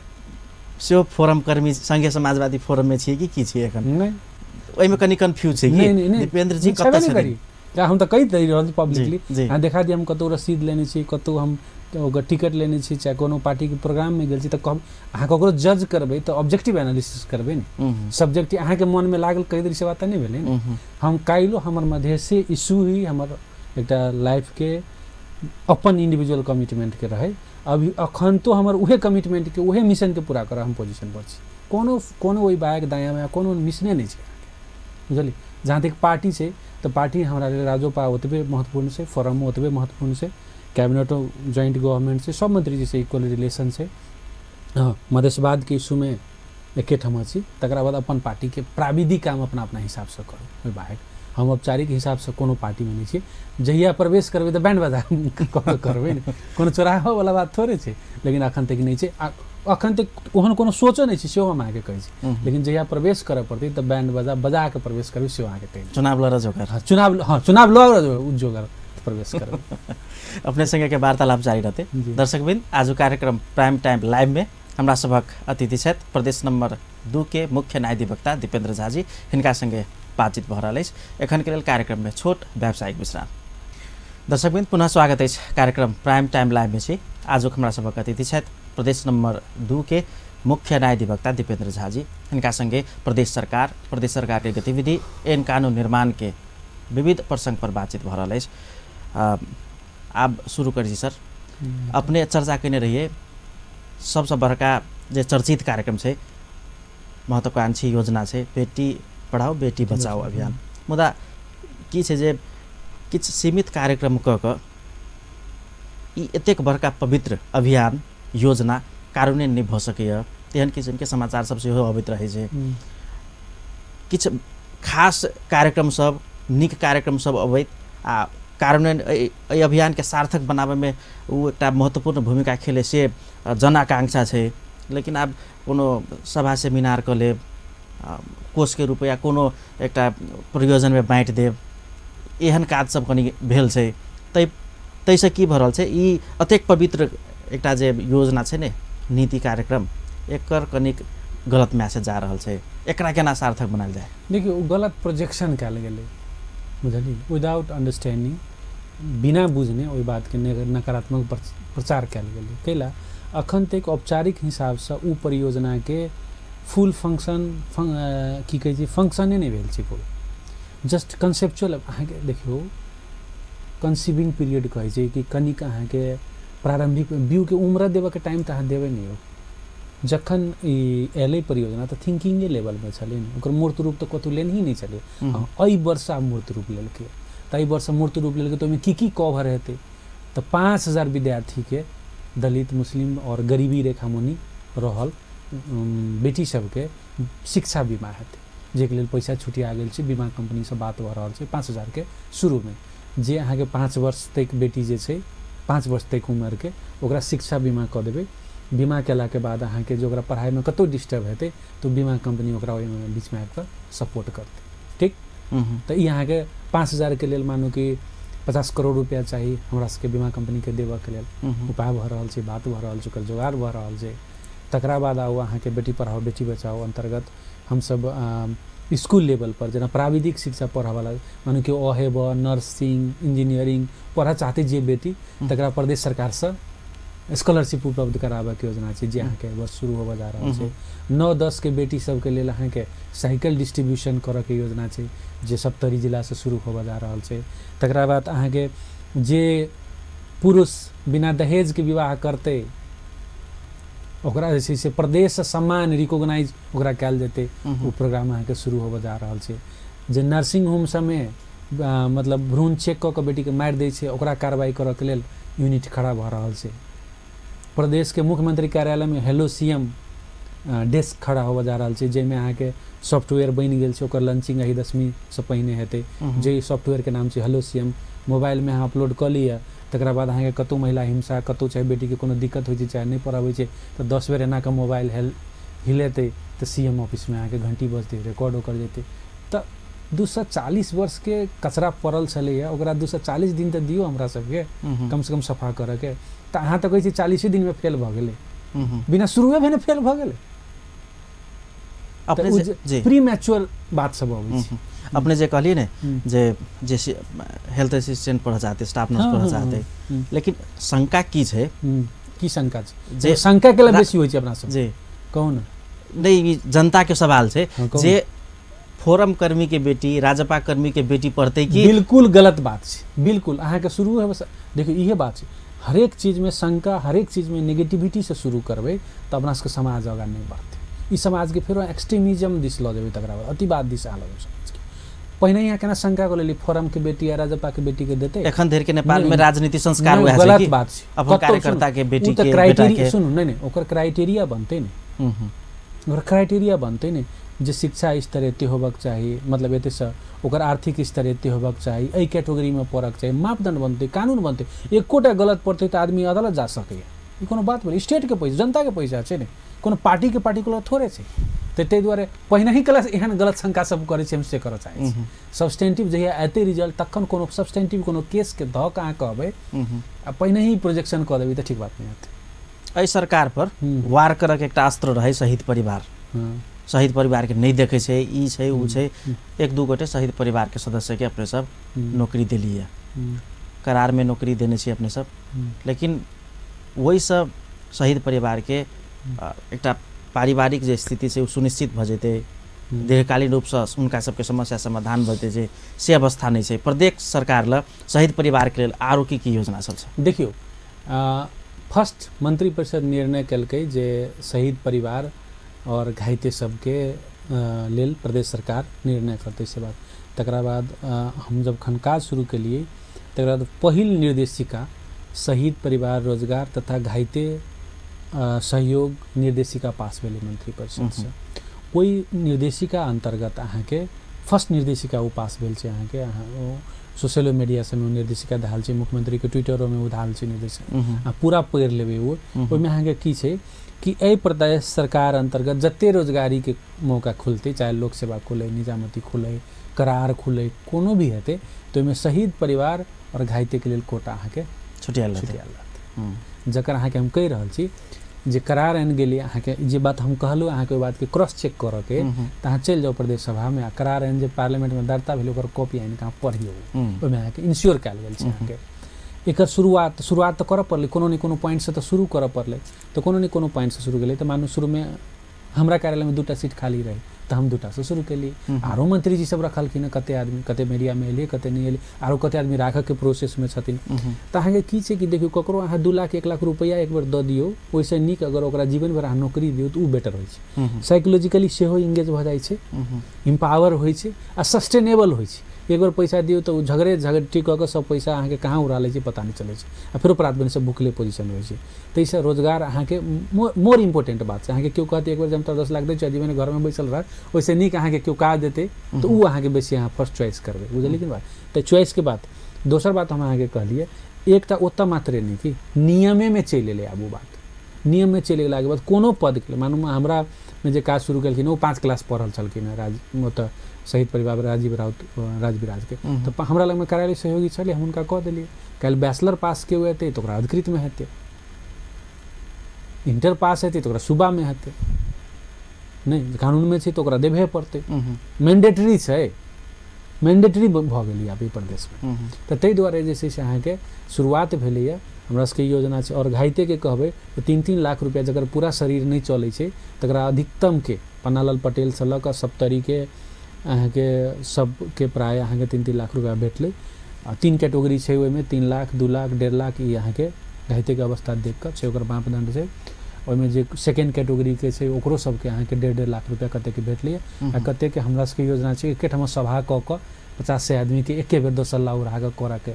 Speaker 1: सेहो फोरम कर्मी संघीय समाजवादी फोरममे छियै कि की छियै एखन?
Speaker 2: नहि,
Speaker 1: ओहिमे कनि कन्फ्यूज छै कि दीपेंद्र जी कतऽ छथिन।
Speaker 2: हम तऽ कहि दै रहल छी पब्लिकली, अहाँ देखा दिअ हम कतहु रसीद लेने छी, कतहु हम ओकर टिकट लेने छी, चाहे कोनो पार्टीके प्रोग्राममे गेल छी, तऽ कहब अहाँ ककरो जज करबै तऽ ऑब्जेक्टिव एनालिसिस करबै ने, सब्जेक्टिव अहाँके मनमे लागल कहि देली से बात तऽ नहि भेलै ने। हम काल्हिओ हमर मधेशे इशू ही हमर एकटा लाइफके अपन इंडिविजुअल कमिटमेंटके रहै, अभी अखन तो हमर उहे कमिटमेंटके उहे मिशनके पूरा करऽ हम पोजिशन पर छी, कोनो कोनो ओहि बायक दायाँ बायाँ कोनो मिशने नहि छै बुझलियै। जहाँ तक पार्टी छै तऽ पार्टी हमरा लेल राजोपा ओतबे महत्वपूर्ण छै, फोरमो ओतबे महत्वपूर्ण छै, कैबिनेटो ज्वाइंट गवर्नमेंट छै, सब मंत्रीजीसँ इक्वल रिलेशन छै। हँ, मधेशवादके इशूमे एकेठाम छी, तकरा बाद अपन पार्टीके प्राविधिक काम अपना अपना हिसाबसँ करू, ओहि बाहर हम औपचारिक हिसाबसँ कोनो पार्टीमे नहि छी। जहिया प्रवेश करबै तऽ बैंड बाजा कऽ करबै ने, कोनो चोराहोवला बात थोड़े छै, लेकिन अखन तक नहि छै, आ अखन तक ओहन कोनो सोचो नहि छै सेहो हम अहाँके कहै छी, लेकिन जहिया प्रवेश करऽ पड़तै तऽ बैंड बाजा बजा कऽ प्रवेश करबै सेहो अहाँके कहै।
Speaker 1: चुनाव लड़ऽ जोगर,
Speaker 2: हँ चुनाव, हँ चुनाव लड़ऽ जोगर प्रवेश करबै।
Speaker 1: अपने संगे वार्तालाप जारी रहतै। दर्शकवृन्द, आजु कार्यक्रम प्राइम टाइम लाइव में हमरा सभक अतिथि छथि प्रदेश नंबर 2 के मुख्य न्यायाधिवक्ता दीपेंद्र झा जी, हिनका संगे बातचीत भऽ रहल अछि। एखनके लेल कार्यक्रममे छोट व्यावसायिक विश्राम। दर्शकवृन्द पुनः स्वागत अछि कार्यक्रम प्राइम टाइम लाइवमे छी। आजुक हमरा सभक अतिथि छथि प्रदेश नम्बर 2 के मुख्य न्यायाधिवक्ता दीपेन्द्र झा जी। हिनका संगे प्रदेश सरकार के गतिविधि, एन कानून निर्माण के विविध प्रसंग पर बातचीत भऽ रहल अछि। आब शुरू करै छी सर। अपने चर्चा कयने रहिए सबसँ बड़का जे चर्चित कार्यक्रम छै, महत्वाकांक्षी योजना छै, बेटी पढ़ाओ बेटी बचाओ अभियान। मुदा की छै जे किछु सीमित कार्यक्रम कऽ कऽ ई एतेक बड़का पवित्र अभियान योजना कार्यान्वयन नहि भऽ सकैए, तेहन किसिमके समाचार सब सेहो अबैत रहै छै। किछु खास कार्यक्रम सब, नीक कार्यक्रम सब अबैत आ कार्यान्वयन एहि अभियानके सार्थक बनाबैमे ओ एकटा महत्वपूर्ण भूमिका खेलै से जनआकांक्षा छै। लेकिन आब कोनो सभा सेमिनार कऽ लेब, कोषके रुपैआ कोनो एकटा प्रयोजनमे बाँटि देब, एहन काज सब कनि भेल छै। ताहिसँ की भऽ रहल छै, ई अतेक पवित्र एकटा जे योजना छै ने, नीति कार्यक्रम, एकर कनिक गलत मैसेज जा रहल छै। एकरा केना सार्थक बनायल जाय?
Speaker 2: देखियौ, ओ गलत प्रोजेक्शन कयल गेलै, बुझलियै, विदाउट अंडरस्टैंडिंग, बिना बुझने ओहि बातके नकारात्मक प्रचार कयल गेलै। कैला अखन तक औपचारिक हिसाबसँ ओ परियोजनाके फुल फंक्शन की कहै छै, फंक्शने नहि भेल छै फुल, जस्ट कंसेप्चुअल। अहाँके देखियौ, कंसीविंग पीरियड कहै छै कि कनिक अहाँके प्रारंभिक व्यूके उम्र देबऽके टाइम तऽ अहाँ देबै नहि हो। जखन ई एलै परियोजना तऽ थिंकिंगे लेवलमे छलै ने, ओकर मूर्त रूप तऽ कतहु लेनही नहि छलै। हँ, एहि वर्ष आब मूर्त रूप लेलकै, तऽ एहि वर्ष मूर्त रूप लेलकै तऽ ओहिमे की की कवर हेतै, तऽ 5000 विद्यार्थीके दलित, मुस्लिम आओर गरीबी रेखा मुनि रहल बेटी सबके शिक्षा बीमा हेतै, जाहिके लेल पैसा छुटिया गेल छै, बीमा कम्पनीसँ बात भऽ रहल छै। 5000के शुरूमे जे अहाँके 5 वर्ष तक बेटी जे छै, 5 वर्ष तक उमरके, ओकरा शिक्षा बीमा कऽ देबै। बीमा केलाके बाद अहाँके जे ओकरा पढ़ाइमे कतहु डिस्टर्ब हेतै तऽ बीमा कम्पनी ओकरा ओहिमे बीचमे आबि कऽ सपोर्ट करतै, ठीक। तऽ ई अहाँके 5000के लेल मानू कि 50 करोड़ रुपैआ चाही हमरा सबके बीमा कम्पनीके देबऽके लेल। उपाय भऽ रहल छै, बात भऽ रहल छै, ओकर जोगाड़ भऽ रहल छै। तकरा बाद आउ अहाँके बेटी पढ़ाओ बेटी बचाओ अन्तर्गत हमसब स्कूल लेवल पर जेना प्राविधिक शिक्षा पढ़ऽवला, मानू कि अहेब, नर्सिंग, इंजीनियरिंग पढ़ऽ चाहतै जे बेटी, तकरा प्रदेश सरकारसँ स्कॉलरशिप उपलब्ध कराबऽके योजना छै, जे अहाँके वर्ष शुरू होबऽ जा रहल छै। 9-10 के बेटी सबके लेल अहाँके साइकिल डिस्ट्रीब्यूशन करऽके योजना छै, जे सप्तरी जिलासँ शुरू होबऽ जा रहल छै। तकरा बाद अहाँके जे पुरुष बिना दहेजके विवाह करतै ओकरा जे छै से प्रदेशसँ सम्मान रिकोगनाइज ओकरा कयल जेतै, ओ प्रोग्राम अहाँके शुरू होबऽ जा रहल छै। जे नर्सिंग होम सबमे मतलब भ्रूण चेक कऽ कऽ बेटीके मारि दै छै, ओकरा कार्रवाई करऽके लेल यूनिट खड़ा भऽ रहल छै। प्रदेशके मुख्यमंत्री कार्यालयमे हेलो सीएम डेस्क खड़ा होबऽ जा रहल छै, जाहिमे अहाँके सॉफ्टवेयर बनि गेल छै, ओकर लॉन्चिंग एहि 10वींसँ पहिने हेतै। जे सॉफ्टवेयरके नाम छै हेलो सीएम, मोबाइलमे अहाँ अपलोड कऽ लिअ, तकरा बाद अहाँके कतहु महिला हिंसा, कतहु चाहे बेटीके कोनो दिक्कत होइ छै, चाहे नहि पढ़बै छै, तऽ 10 बेर एना कऽ मोबाइल हिलेतै तऽ सीएम ऑफिसमे अहाँके घंटी बजतै, रिकॉर्ड ओकर जेतै। तऽ 240 वर्षके कचरा पड़ल छलैए, ओकरा 240 दिन तऽ दियौ हमरा सबके कमसँ कम सफा करऽके। तऽ अहाँ तऽ कहै छी 40 दिनमे फेल भऽ गेलै, बिना शुरुए भेने फेल भऽ गेलै। अपने प्री मैच्योर बात सब अबै छै।
Speaker 1: अपने जे कहलिए ने जे जे हेल्थ असिस्टेंट पढ़ऽ चाहते, स्टाफ नर्स पढ़ऽ चाहते, लेकिन शंका की छै?
Speaker 2: की शंका छै? जे शंका के लिए बेसी होइ छै अपना सब
Speaker 1: जी।
Speaker 2: कहू ने।
Speaker 1: नहीं, जनता के सवाल छै जे फोरम कर्मी के बेटी, राजपा कर्मी के बेटी पढ़ते की?
Speaker 2: बिल्कुल गलत बात छै, बिल्कुल। अहाँके शुरू है, देखियौ इहे बात छै, हरेक चीजमे शंका, हरेक चीजमे नेगेटिविटी से शुरू करबै तऽ अपना सबके समाज आगाँ नहि बढ़तै। ई समाजके फेरो एक्सट्रीमिज्म दिस लऽ जेबै, तकरा बाद अतिवाद दिस लऽ जेबै समाजके। पहिने यहाँ केना शंका कऽ लेली फोरम के बेटी या राजपा के बेटी के देतै?
Speaker 1: एखन धरि के नेपाल में राजनीति संस्कार
Speaker 2: वएह छै, गलत बात छै।
Speaker 1: अपन कार्यकर्ता के बेटी के बेटा के
Speaker 2: सुनू, नहीं नहीं, ओकर क्राइटेरिया बनतै ने, ओकर क्राइटेरिया बनतै ने जे शिक्षा स्तर एते होबाक चाही, मतलब एतेसँ ओकर आर्थिक स्तर एते होबाक चाही, एहि कैटेगरीमे पड़क चाही, मापदंड बनतै, कानून बनतै। एकोटा गलत पड़तै तऽ आदमी अदालत जा सकैए, ई कोनो बात भेलै? स्टेटके पैसा, जनताके पैसा छै ने, कोनो पार्टीके पार्टिकुलर थोड़े छै। तऽ ताहि दुआरे पहिनहि क्लास एहन गलत शंका सब करै छै, हम से करऽ चाहै छी। सब्सटेंटिव जहिया एतै रिजल्ट तखन कोनो सब्सटेंटिव कोनो केसके धऽ कऽ अहाँ कहबै आ पहिनहि प्रोजेक्शन कऽ देबै तऽ ठीक बात नहि हेतै।
Speaker 1: एहि सरकार पर वार करऽ के एकटा अस्त्र रहै शहीद परिवार, शहीद परिवारके नहि देखै छै, ई छै ओ छै। एक दू गोटे शहीद परिवारके सदस्यके अपने सब नौकरी देलियै, करारमे नौकरी देने छी अपने सब, लेकिन ओहिसँ शहीद परिवारके एकटा पारिवारिक जे स्थिति छै ओ सुनिश्चित भऽ जेतै, दीर्घकालीन रूपसँ हुनका सबके समस्या समाधान भऽ जेतै, से अवस्था नहि छै। प्रदेश सरकार ल शहीद परिवारके लेल आरो की की योजना सब छै?
Speaker 2: देखियौ, फर्स्ट मंत्रिपरिषद निर्णय केलकै जे शहीद परिवार और घाइते सबके लेल प्रदेश सरकार निर्णय करतै, से बात। तकरा बाद हम जब खन काज शुरू केलियै तकरा बाद पहिल निर्देशिका शहीद परिवार रोजगार तथा घाइते सहयोग निर्देशिका पास भेलै मंत्रिपरिषदसँ। ओहि निर्देशिका अन्तर्गत अहाँके फर्स्ट निर्देशिका ओ पास भेल छै अहाँके, अहाँ ओ सोशल मीडिया सबमे ओ निर्देशिका धाल छै, मुख्यमंत्रीके ट्विटरोमे ओ धाल छै निर्देशिका, आ पूरा पढ़ि लेबै ओ। ओहिमे अहाँके की छै कि एहि प्रदेश सरकार अन्तर्गत जते रोजगारीके मौका खुलतै, चाहे लोक सेवा खुलै, निजामती खुलै, करार खुलै, कोनो भी हेतै, तऽ ओहिमे शहीद परिवार और घाइतेके लेल कोटा अहाँके
Speaker 1: छुटियाल
Speaker 2: रहतै। जकर अहाँके हम कहि रहल छी जे करार आनि गेलियै अहाँके, जे बात हम कहलहुँ अहाँके ओहि बातके क्रॉस चेक करऽके, तऽ अहाँ चलि जाउ प्रदेश सभामे आ करार आनि जे पार्लियामेंटमे दर्ता भेल ओकर कॉपी आनि कऽ अहाँ पढ़ियौ, ओहिमे अहाँके इंश्योर कयल गेल छै अहाँके। एकर शुरुआत शुरुआत तऽ करऽ पड़लै, कोनो ने कोनो पॉइंटसँ तऽ शुरू करऽ पड़लै, तऽ कोनो ने कोनो पॉइंटसँ शुरू गेलै। तऽ मानू शुरूमे हमरा कार्यालयमे 2टा सीट खाली रहै तऽ हम 2टासँ शुरू केलियै, आरो मंत्रीजी सब रखलखिन हँ, कते आदमी कते मीडियामे एलियै कते नहि एलियै, आरो कते आदमी राखऽके प्रोसेसमे छथिन। तऽ अहाँके की छै कि देखियौ, ककरो अहाँ 2 लाख 1 लाख रुपैआ एक बेर दऽ दियौ, ओहिसँ नीक अगर ओकरा जीवन भरि अहाँ नौकरी दियौ तऽ ओ बेटर होइ छै। साइकोलॉजिकली सेहो इंगेज भऽ जाइ छै, इम्पावर होइ छै आ सस्टेनेबल होइ छै। एक बेर पैसा दियौ तऽ ओ झगड़े झगटी कऽ कऽ सब पैसा अहाँके कहाँ उड़ा लै छै पता नहि चलै छै, आ फेरो प्रात भेने सब भुखले पोजिशन होइ छै। ताहिसँ रोजगार अहाँके मोर इम्पोर्टेंट बात छै। अहाँके केओ कहतै एक बेर जे हम तोरा 10 लाख दै छियौ जीवन घरमे बैसल रह, ओहिसँ नीक अहाँके केओ काज देतै तऽ ओ अहाँके बेसी अहाँ फर्स्ट चॉइस करबै, बुझलियै कि बात। तऽ चॉइसके बात। दोसर बात हम अहाँके कहलियै, एकटा ओतऽ मात्रे नहि कि नियमेमे चलि एलै आब ओ बात। नियममे चलि गेलाके बाद कोनो पदके लेल, मानू हमरामे जे काज शुरू केलखिन ओ 5 क्लास पढ़ल छलखिन हँ, राज ओतऽ शहीद परिवार राजीव राउत राजविराजके, तऽ हमरा लगमे कार्यालय सहयोगी छलै, हम हुनका कऽ देलियै। काल्हि बैचलर पास केओ हेतै तऽ ओकरा अधिकृतमे हेतै, इंटर पास हेतै तऽ ओकरा सूबामे हेतै, नहि कानूनमे छै तऽ ओकरा देबहे पड़तै, मैंडेटरी छै, मैंडेटरी भऽ गेलै आब ई प्रदेशमे। तऽ ताहि दुआरे जे छै से अहाँके शुरुआत भेलैए। हमरा सबके योजना छै। और घाइतेके कहबै तऽ 3-3 लाख रुपैआ जकर पूरा शरीर नहि चलै छै तकरा अधिकतमके पन्नालाल पटेलसँ लऽ कऽ सप्तरीके अहाँके सबके प्राय अहाँके 3-3 लाख रुपैआ भेटलै। आ 3 कैटेगरी छै ओहिमे, 3 लाख, 2 लाख, 1.5 लाख, ई अहाँके घाइतेके अवस्था देख कऽ छै, ओकर मापदण्ड छै। ओहिमे जे सेकेंड कैटेगरीके छै ओकरो सबके अहाँके 1.5-1.5 लाख रुपैआ कतेकके भेटलै। आ कतेकके हमरा सबके योजना छै एकेठाम सभा कऽ कऽ 50-100 आदमीके एके बेर दोसर उड़ा कऽ करऽके,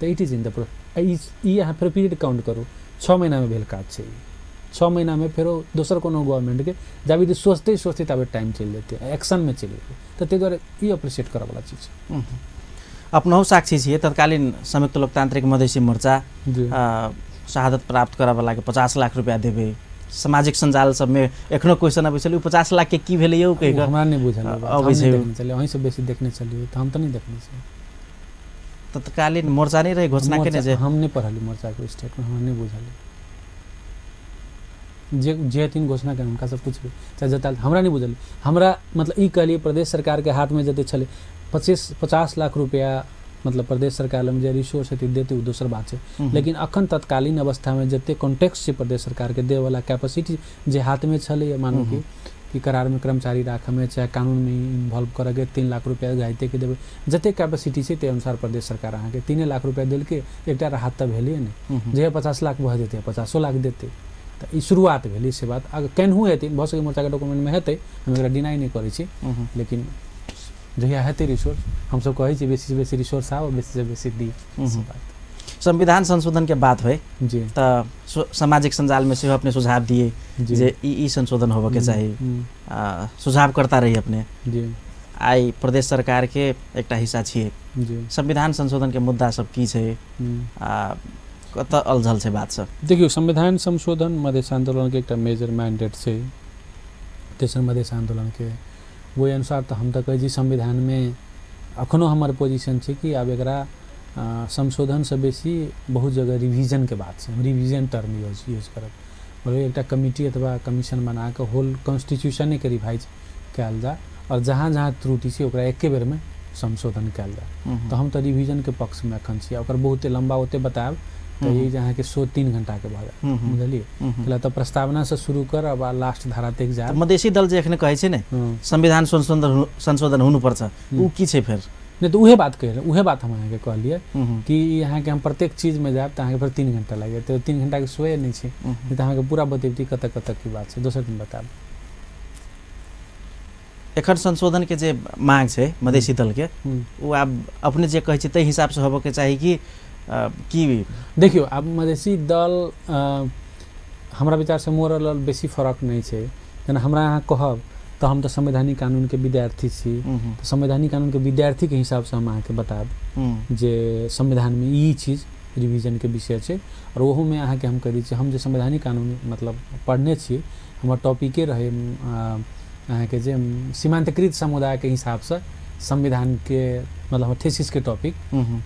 Speaker 2: तऽ it is in the ई अहाँ फेर पीरियड काउंट करू, 6 महीनामे भेल काज छै। 6 महीनामे फेरो दोसर कोनो गवर्नमेंटके जाबे सोचते सोचते ताबे टाइम चलि जेतै, एक्शनमे चलि जेतै। तऽ ताहि दुआरे ई अप्रिसिएट करऽवला चीज छै।
Speaker 1: अपनहु साक्षी छियै, तत्कालीन संयुक्त लोकतांत्रिक मधेसी मोर्चा शहादत प्राप्त करऽवलाके 50 लाख रुपैआ देबै, सामाजिक सञ्जाल सबमे एखनो क्वेश्चन अबै छलै, ओ 50 लाखके की भेलै यौ कहि कऽ?
Speaker 2: हमरा नहि बुझल अबै छै, अहीँसँ बेसी देखने छलियै तऽ हम तऽ नहि देखने छियै।
Speaker 1: तत्कालीन मोर्चा नहि रहै घोषणा केने जे?
Speaker 2: हम नहि पढ़लियै मोर्चाके स्टेटमेंट, हमरा नहि बुझल। जे जे हथिन घोषणा केने हुनका सब पुछबै, चाहे जतऽ, हमरा नहि बुझल। हमरा मतलब ई कहलियै प्रदेश सरकारके हाथमे जते छलै 25-50 लाख रुपैआ, मतलब प्रदेश सरकार लग जे रिसोर्स हेतै देतै ओ दोसर बात छै, लेकिन अखन तत्कालीन अवस्थामे जते कॉन्टेक्स्ट छै प्रदेश सरकारके देवला कैपेसिटी जे हाथमे छलै, मानू कि करारमे कर्मचारी राखऽमे चाहे कानूनमे इन्वॉल्व करऽके 3 लाख रुपैआ घाइतेके देबै, जते कैपेसिटी छै ताहि अनुसार प्रदेश सरकार अहाँके 3 लाख रुपैआ देलकै, एकटा राहत तऽ भेलै ने। जहिया 50 लाख भऽ जेतै 50 लाख देतै, तऽ ई शुरुआत भेलै से बात। अगर केनहु हेतै भऽ सकै मोर्चाके डॉक्यूमेंटमे हेतै, हम एकरा डिनाइ नहि करै छी, लेकिन जहिया हेतै रिसोर्स, हमसब कहै छी बेसीसँ बेसी रिसोर्स आउ, बेसीसँ बेसी दी, से बात।
Speaker 1: संविधान संशोधन के बात होइ
Speaker 2: जी
Speaker 1: तऽ सामाजिक सञ्जालमे सेहो अपने सुझाव दिए जे ई संशोधन होबऽके चाही, सुझाव करता रही अपने
Speaker 2: जी।
Speaker 1: आइ प्रदेश सरकारके एकटा हिस्सा छियै, संविधान संशोधनके मुद्दा सब की छै, कतऽ अलझल छै बात सब?
Speaker 2: देखियौ, संविधान संशोधन मधेश आन्दोलनके एकटा मेजर मैंडेट छै, तेसर मधेश आन्दोलनके। ओहि अनुसार तऽ हम तऽ कहै छी संविधानमे अखनो हमर पोजिशन छै कि आब एकरा संशोधनसँ बेसी बहुत जगह रिविजनके बात छै, हम रिविजन टर्म यूज करब। बोले एकटा कमिटी अथवा कमीशन बना कऽ होल कॉन्स्टिट्यूशनेके रिवाइज कयल जाय और जहाँ जहाँ त्रुटि छै ओकरा एके बेरमे संशोधन कयल जाय। तऽ हम तऽ रिविजनके पक्षमे एखन छी। ओकर बहुते लम्बा ओते बतायब तऽ ई जे अहाँके शो 3 घंटाके भऽ जायत, बुझलियै? तऽ प्रस्तावनासँ शुरू करब आ लास्ट धारा तक जायब।
Speaker 1: मधेसी दल जे एखन कहै छै ने संविधान संशोधन हुनुपर्छ, उ की छै फेर?
Speaker 2: नहि तऽ उहे बात कहि उहे बात हम अहाँके कहलियै कि अहाँके हम प्रत्येक चीजमे जायब तऽ अहाँके फेर 3 घंटा लागि जायत, 3 घंटाके शोए नहि छै, नहि तऽ अहाँके पूरा बतैबती कतऽ कतऽ की बात छै, दोसर दिन बतायब।
Speaker 1: एखन संशोधन के जे मांग छै मधेसी दल के, ओ आब अपने जे कहै छै ताहि हिसाबसँ होबऽके चाही कि की?
Speaker 2: देखियौ आब मधेसी दल हमरा विचारसँ मोरल बेसी फरक नहि छै। जेना हमरा अहाँ कहब तऽ हम तऽ संवैधानिक कानूनके विद्यार्थी छी, तऽ संवैधानिक कानूनके विद्यार्थीके हिसाबसँ हम अहाँके बतायब जे संविधानमे ई चीज रिविजनके विषय छै। आओर ओहूमे अहाँके हम कहि दै छी, हम जे संवैधानिक कानून मतलब पढ़ने छी, हमर टॉपिके रहै अहाँके जे सीमान्तकृत समुदायके हिसाबसँ संविधानके मतलब हमर थीसिसके टॉपिक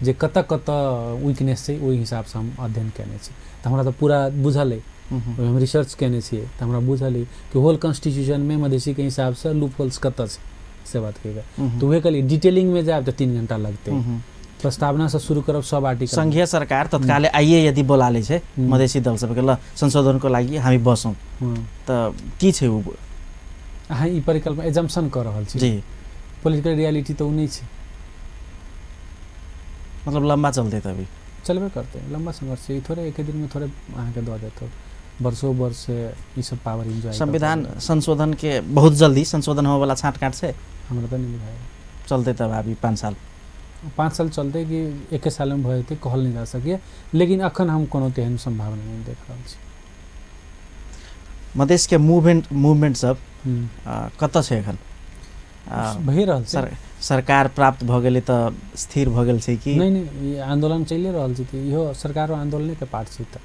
Speaker 2: जे कतऽ कतऽ वीकनेस छै ओहि हिसाबसँ हम अध्ययन कयने छी, तऽ हमरा तऽ पूरा बुझल अइ, ओहिमे हम रिसर्च कयने छियै, तऽ हमरा बुझल अइ कि होल कॉन्स्टिट्यूशनमे मधेसीके हिसाबसँ लूप होल्स कतऽ छै, से बात कहिके। तऽ उहे कहलियै डिटेलिंगमे जायब तऽ 3 घंटा लगतै, प्रस्तावनासँ शुरू करब सब आर्टिकल।
Speaker 1: संघीय सरकार तत्काले आइए यदि बोला लै छै मधेसी दल सबके ल संशोधनको लागि हामी बसौँ, तऽ की छै उ?
Speaker 2: अहाँ ई परिकल्पना एजम्पशन कऽ रहल छी जी, पोलिटिकल रियलिटी तऽ ओ नहि छै,
Speaker 1: मतलब लम्बा चलतै तभी
Speaker 2: चलबे करतै, लम्बा संघर्ष छै, ई थोड़े एके दिनमे थोड़े अहाँके दऽ देतौ, वर्षों वर्ष से ई सब पावर एंजॉय।
Speaker 1: संविधान संशोधन के बहुत जल्दी संशोधन होबऽवाला छाँट काट छै?
Speaker 2: हमरा तऽ नहि बुझाइए।
Speaker 1: चलतै तब अभी 5 साल?
Speaker 2: 5 साल चलतै कि एके सालमे भऽ जेतै कहल नहि जा सकैए, लेकिन अखन हम कोनो तेहन सम्भावना नहि देख रहल छी।
Speaker 1: मधेसके मूवमेंट सब कतऽ छै एखन?
Speaker 2: भए रहल छै।
Speaker 1: सरकार प्राप्त भऽ गेलै तऽ स्थिर भऽ गेल छै कि
Speaker 2: नहि? नहि, ई आंदोलन चलिए रहल छै, तऽ इहो सरकारो आंदोलनेके पार्ट छै। तऽ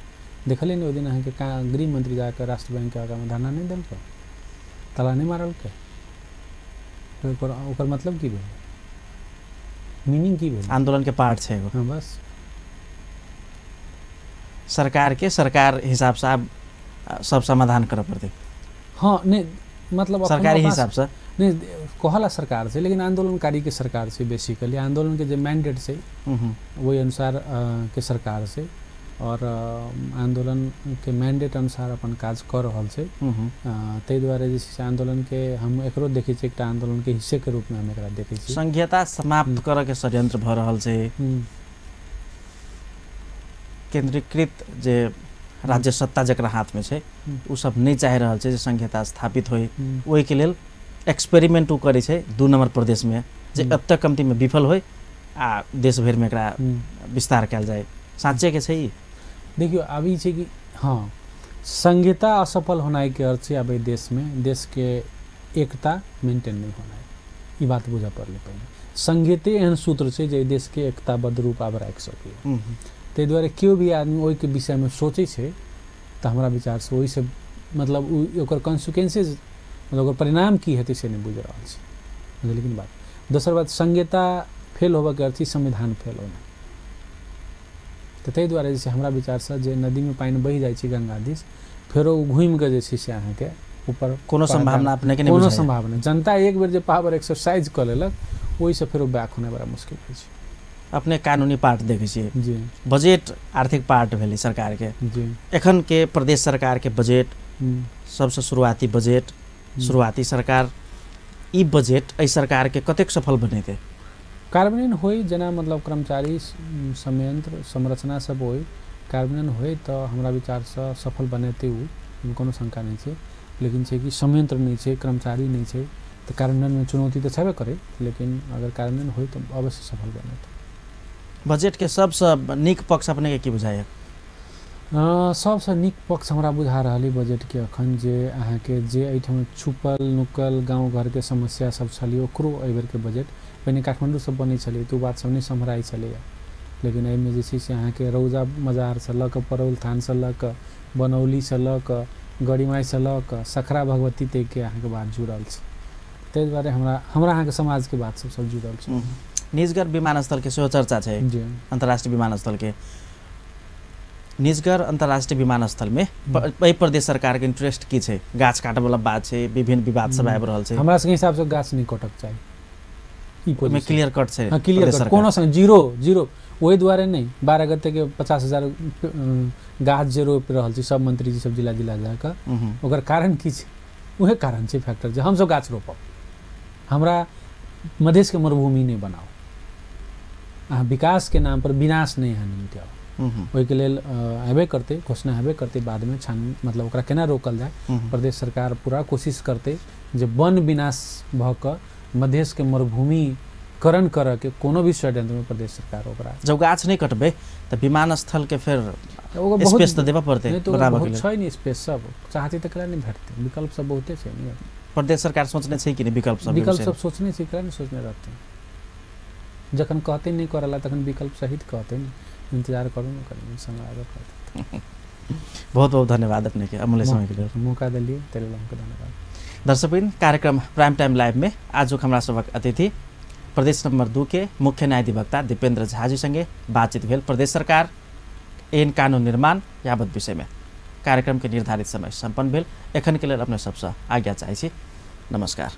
Speaker 2: देखलियै ने ओहि दिन अहाँके गृह मंत्री जाकऽ राष्ट्र बैंकके आगाँमे धरना नहि देलकै, ताला नहि मारलकै, ओकर मतलब की भेलै, मीनिंग की भेलै?
Speaker 1: आंदोलनके पार्ट छै एगो।
Speaker 2: हाँ, बस
Speaker 1: सरकारके सरकार हिसाबसँ आब सब समाधान करऽ पड़तै।
Speaker 2: हाँ, नहि मतलब
Speaker 1: सरकारी हिसाबसँ
Speaker 2: नहि कहला सरकार छै, लेकिन आंदोलनकारीके सरकार छै। बेसिकली आंदोलनके जे मैंडेट छै ओहि अनुसार के सरकार छै, और आंदोलनके मैंडेट अनुसार अपन काज कऽ रहल छै। ताहि दुआरे जे छै से आंदोलनके हम एकरो देखै छियै, एकटा आंदोलनके हिस्सेके रूपमे हम एकरा देखै छी।
Speaker 1: संघीयता समाप्त करऽके षड्यंत्र भऽ रहल छै, केंद्रीकृत जे राज्य सत्ता जकरा हाथमे छै ओ सब नहि चाहि रहल छै जे संघीयता स्थापित होइ, ओहिके लेल एक्सपेरिमेंट ओ करै छै 2 नंबर प्रदेशमे जे एतऽ कम्तीमे विफल होइ आ देश भरिमे एकरा विस्तार कयल जाय। साँचेके छै ई?
Speaker 2: देखियौ आब ई छै कि हाँ, संघीयता असफल होनाइके अर्थ छै आब एहि देशमे देशके एकता मेंटेन नहि होनाइ, ई बात बुझऽ पड़लै पहिने। संघीयते एहन सूत्र छै जे एहि देशके एकताबद्ध रूप आब राखि सकैए। ताहि दुआरे केओ भी आदमी ओहिके विषयमे सोचै छै तऽ हमरा विचारसँ ओहिसँ मतलब ओकर कॉन्सिक्वेंसेज मतलब ओकर परिणाम की हेतै से नहि बुझि रहल छै, बुझलियै कि बात? दोसर बात, संघीयता फेल होबऽके अर्थ छै संविधान फेल होना। तऽ ताहि दुआरे जे छै हमरा विचारसँ जे नदीमे पानि बहि जाइ छै गंगा दिस, फेरो ओ घुमिकऽ जे छै से अहाँके ऊपर
Speaker 1: कोनो सम्भावना अपनेके नहि?
Speaker 2: कोनो सम्भावना। जनता एक बेर जे पावर एक्सरसाइज कऽ लेलक ओहिसँ फेरो बैक होनाइ बड़ा मुश्किल होइ छै।
Speaker 1: अपने कानूनी पार्ट देखै छियै
Speaker 2: जी,
Speaker 1: बजट आर्थिक पार्ट भेलै सरकारके
Speaker 2: जी,
Speaker 1: एखन के प्रदेश सरकारके बजट सबसँ शुरुआती बजट, शुरुआती सरकार, ई बजट एहि सरकारके कतेक सफल बनेतै?
Speaker 2: कार्यान्वयन होइ, जेना मतलब कर्मचारी संयंत्र संरचना सब होइ, कार्यान्वयन होइ तऽ हमरा विचारसँ सफल बनेतै ओ, कोनो शंका नहि छै। लेकिन छै कि संयंत्र नहि छै, कर्मचारी नहि छै, तऽ कार्यान्वयनमे चुनौती तऽ छेबे करै, लेकिन अगर कार्यान्वयन होइ तऽ अवश्य सफल बनेतै।
Speaker 1: बजटके सबसँ नीक पक्ष अपनेके की बुझाइए?
Speaker 2: सबसँ नीक पक्ष हमरा बुझा रहल अइ बजटके अखन जे अहाँके जे एहिठाम छुपल नुकल गाँव घरके समस्या सब छलै ओकरो एहिबेरके बजट, पहिने काठमाण्डू सब बनै छलै तऽ ओ बात सब नहि सम्हराइ छलैए, लेकिन एहिमे जे छै से अहाँके रौजा मजारसँ लऽ कऽ परौल थानसँ लऽ कऽ बनौलीसँ लऽ कऽ गरीमाइसँ लऽ कऽ सखरा भगवती तकके अहाँके बात जुड़ल छै। ताहि दुआरे हमरा हमरा अहाँके समाजके बात सब सब जुड़ल छै।
Speaker 1: निजगढ़ विमानस्थलके सेहो चर्चा छै, अन्तर्राष्ट्रीय विमानस्थलके निजगढ़ अंतर्राष्ट्रीय विमानस्थल में एहि प्रदेश सरकार के इंटरेस्ट की छै? गाछ काटऽ वाला बात छै, विभिन्न विवाद सब आबि रहल छै।
Speaker 2: हमरा सबके हिसाब से गाछ नहि कटक चाही। ई
Speaker 1: ओहिमे क्लियर कट छै?
Speaker 2: हाँ, क्लियर कट, कोनो संग जीरो जीरो। ओहि दुआरे नहि 12 गते के 50,000 गाछ जे रोपि रहल छै सब मंत्री जी सब जिला जिला जाकऽ, ओकर कारण की छै? उहे कारण छै फैक्टर जे हमसब गाछ रोपब, हमरा मधेश के मरुभूमि नहि बनाउ, अहाँ विकास के नाम पर विनाश नहि अहाँ निमटाउ। ओहिके लेल हेबे करतै, घोषणा हेबे करतै बादमे, छान मतलब ओकरा केना रोकल जाय। प्रदेश सरकार पूरा कोशिश करतै जे वन विनाश भऽ कऽ मधेश के मरुभूमिकरण करऽ के कोनो भी षड्यंत्र में प्रदेश सरकार ओकरा
Speaker 1: जब गाछ नहीं कटबै तऽ विमानस्थल के फेर स्पेस तऽ देबऽ पड़तै,
Speaker 2: बहुत छै ने स्पेस, सब चाहते तऽ केना नहि भेटतै, विकल्प सब बहुते छै ने।
Speaker 1: प्रदेश सरकार सोचने छै कि नहि विकल्प सब?
Speaker 2: विकल्प सब सोचने छै, केना नहि सोचने रहतै? जखन कहते नहीं करला तखन विकल्प सहित कहते ने, इंतजार करू ने, कनी समय आबे करतै।
Speaker 1: बहुत बहुत धन्यवाद अपने के अमूल्य समय के लेल
Speaker 2: मौका देलियै, ताहि लेल अहाँके धन्यवाद।
Speaker 1: दर्शकवृन्द, कार्यक्रम प्राइम टाइम लाइव में आजुक हमरा सभक अतिथि प्रदेश नंबर 2 के मुख्य न्यायाधिवक्ता दीपेंद्र झा जी संगे बातचीत भेल प्रदेश सरकार एहन कानून निर्माण यावत विषय में। कार्यक्रम के निर्धारित समय सम्पन्न भेल। एखन के लेल अपने सबसँ आज्ञा चाहै छी। नमस्कार।